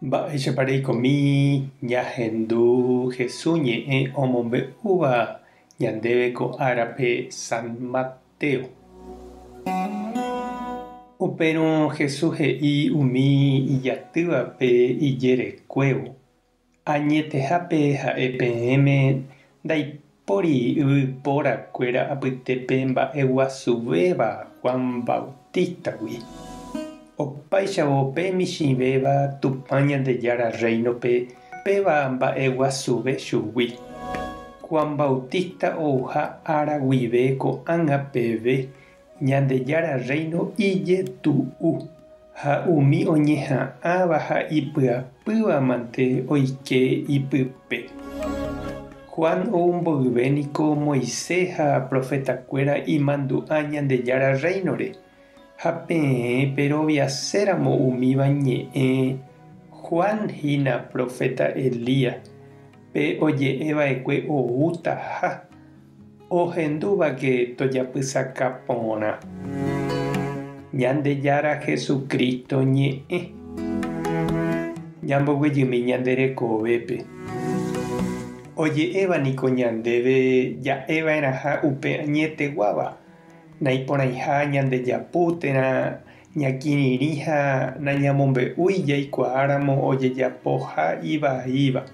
Mba'éichapa reikomi ñahendu Jesús ñe'ẽ omombe'úva ñandéve ko árape San Mateo. Upérõ Jesús he'i umi ijatývape ijerekuévo, Añetehápe ha'e peẽme ndaipóri yvyporakuéra apytépe mba'eguasuvéva Juan Bautista-gui. Opáichavo pe michĩvéva Tupã Ñandejára Rréinope péva mba'eguasuve chugui. Juan Bautista ouha ára guive ko'ág̃a peve Ñandejára Rréino ijetu'u, ha umi oñeha'ãva ha ipyapýva mante oike ipype. Juan ou mboyve niko Moisés ha profetakuéra imandu'a Ñandejára Rréinore, ha peẽ peroviaséramo umíva ñe'ẽ, Juan hína proféta Elías, pe oje'e va'ekue oútaha. Ohendúvake tojapysaka porã. Ñandejára Jesucristo ñe'ẽ. Ñamboguejymi ñande rekovépe. Oje'éva niko ñandéve ja'eva'erãha upe añeteguáva, naiporãiha ñandejapu térã ñakirirĩ ha nañamombe'úi jaikuaáramo ojejapoha ivaíva.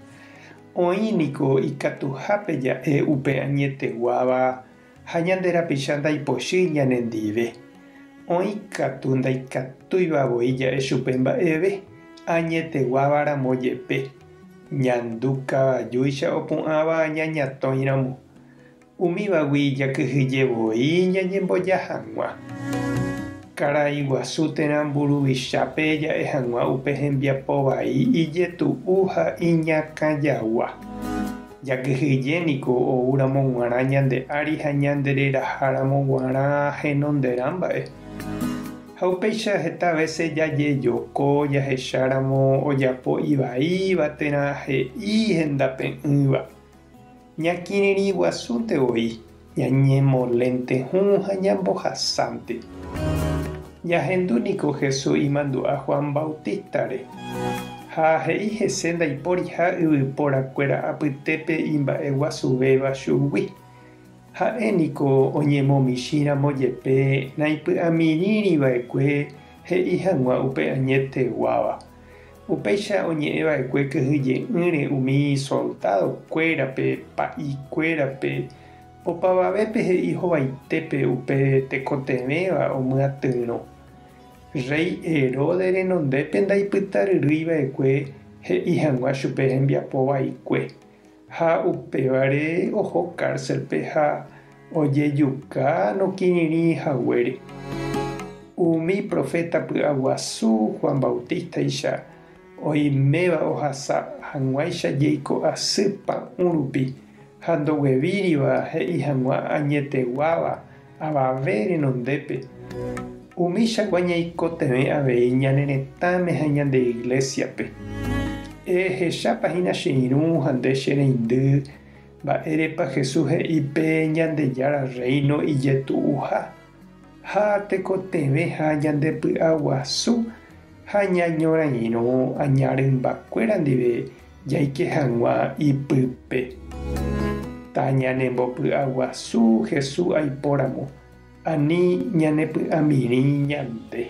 Oĩ niko ikatuhápe ja'e upe añeteguáva ha ñande rapicha ndaipochýi ñanendive. Oĩ katu ndaikatúiva voi ja'e chupe mba'eve, añeteguáva ramo jepe, ñandu kavajúicha opu'ãva ñañatõi ramo. Umívagui jakyhyje voi ñañemboja hag̃ua. Karai guasu térã mburuvichápe ja'e hag̃ua upe hembiapo vai ijetu'u ha iñakãjagua. Jakyhyje niko oúramo g̃uarã ñande ári ha ñande reraháramo g̃uarã henonderã mba'e. Ha upéicha heta vése jajejoko jahecháramo ojapo ivaíva térã he'i hendape'ỹva. Ñakirirĩ guasúnte voi, ñañemolénte hũ ha ñambohasánte. Ñahendu niko Jesús imandu'a Juan Bautista-re, ha he'i hese ndaiporiha yvyporakuéra apytépe imba'eguasuvéva chugui. Ha'e niko oñemomichĩramo jepe naipy'amirĩri va'ekue he'i hag̃ua upe añeteguáva. Upéicha oñe'ẽ va'ekue kyhyje'ỹre umi soldádo kuérape, pa'i kuérape, opavavépe he'i hovaitépe upe tekotevẽva omyatyrõ. Rréi Herodes renondépe ndaipytaryrýi va'ekue he'i hag̃ua chupe hembiapo vaikue, ha upévare oho kárselpe ha ojejuka nokirirĩ haguére. Umi proféta py'aguasu Juan Bautístaicha oiméva ohasa hag̃uáicha jeiko asy pa'ũ rupi ha ndoguevíriva he'i hag̃ua añeteguáva avave renondépe. Umichagua ñaikotevẽ avei ñane retãme ha ñande iglésiape. Ehechápa hína che irũ ha nde che reindy mba'érepa Jesús he'i pe Ñandejára Rréino ijetu'uha ha tekotevẽha ñandepy'aguasu ha ñañorairõ aña rymbakuéra ndive jaike hag̃ua ipype. Tañanembopy'aguasu Jesús aipóramo, ani ñanepy'amirĩ ñande.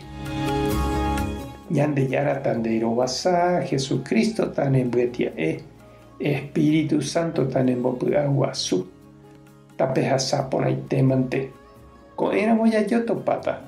Ñandejára tanderovasa, Jesucristo tanembyetia'e, Espíritu Santo tanembopy'aguasu. Tapehasa porãitémante. Ko'ẽramo jajotopáta.